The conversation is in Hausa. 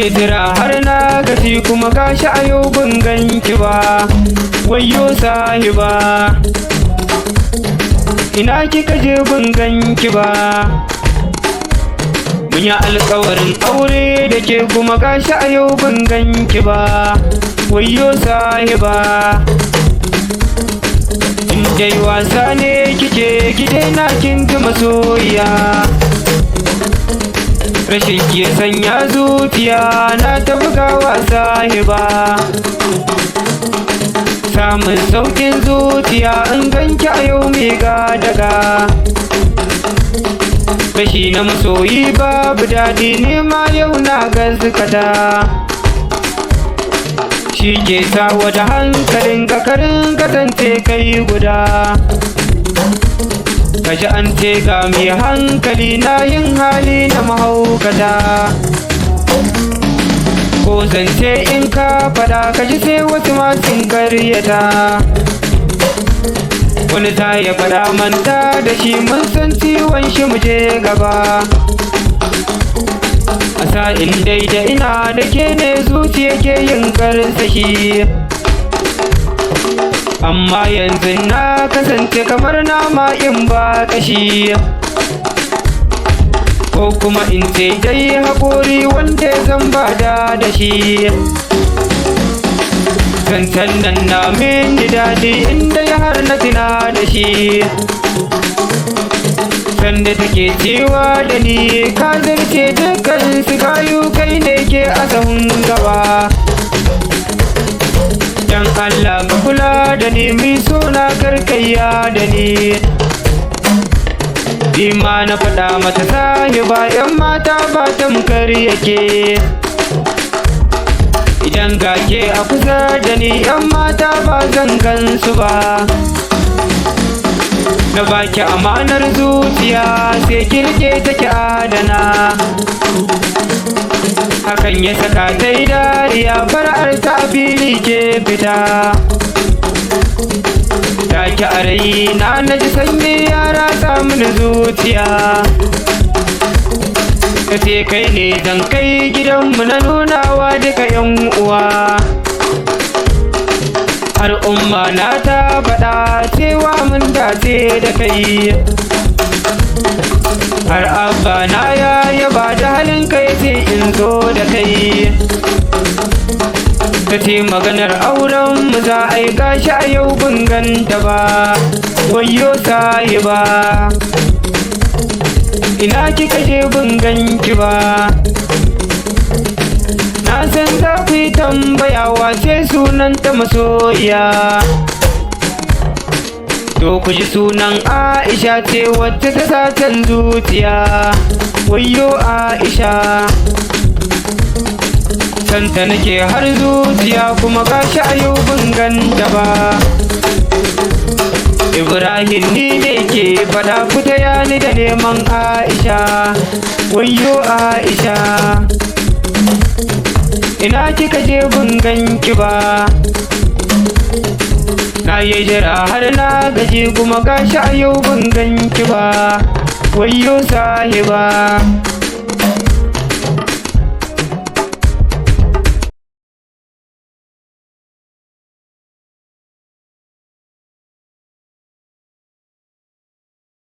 yi jira har na gaji kuma gashi a yau ban ganki ba. Wayyo sahiba, ina kika je ban ganki ba? Mun yi alkawarin aure da ke kuma gashi a yau ban ganki ba. Wayyo sahiba, in dai wasa ne kike ki na kin ji masoyiya. Rashin ki sanya zuciya na ta bugawa sahiba. Samun saukin zuciya in ganki a yau mai daga. Rashi na masoyi babu daɗi, nema yau na gaskata. Shi ke sa wata hankalin kakarin kasance kai guda. Kaji an ce ga mai hankali na yin hali na mahaukata. Ko zance in ka faɗa kaji sai wasu masu karyata. Wani ta ya faɗa manta da shi, mun san ciwon shi, mu je gaba. A sa'in dai da ina da ke ne zuciya ke yin karsashi. Amma yanzu na kasance kamar nama in ba kashi, ko kuma in ce dai haƙori wanda zan bada da shi. Zancen nan na mini daɗi inda ya har na tuna da shi. Sanda take cewa da ni, ka zarce dukkan su gayu, kai ne ke a sahun gaba. Dan Allah ka kula da ni mai suna, karkayya da ni. Ni ma na faɗa mata, sahiba, 'yan mata ba tamkar yake. Idan ga ke a kusa da ni, 'yan mata ba zan gansu ba. Na baki amanar zuciya, sai ki rike take adana. Hakan ya saka ta yi dariya, fara'ar ta fili ke fita. Take a raina na ji sanyi ya ratsa mini zuciya. Ta ce kai ne zan kai gidanmu na nunawa duka yan uwa. Har umma na ta faɗa cewa mun dace da kai. Har abba na ya yaba da halin kai, sai in zo da kai. Ta ce maganar auren mu za a yi, gashi a yau ban ganta ba. Wayyo sahiba, ina kika je ban ganki ba? Na san za ku yi tambaya wace sunan ta masoyiya. To ku ji, sunan Aisha ce wacce ta satan zuciya. Wayyo Aisha, santa nake har zuciya kuma gashi a yau ban ganta ba. Ibrahim ni ne ke faɗa, ku taya ni da neman Aisha. Wayyo Aisha, ina kika je ban ganki ba? Na yi jira har na gaji kuma gashi a yau ban ganki ba. Wayyo sahiba.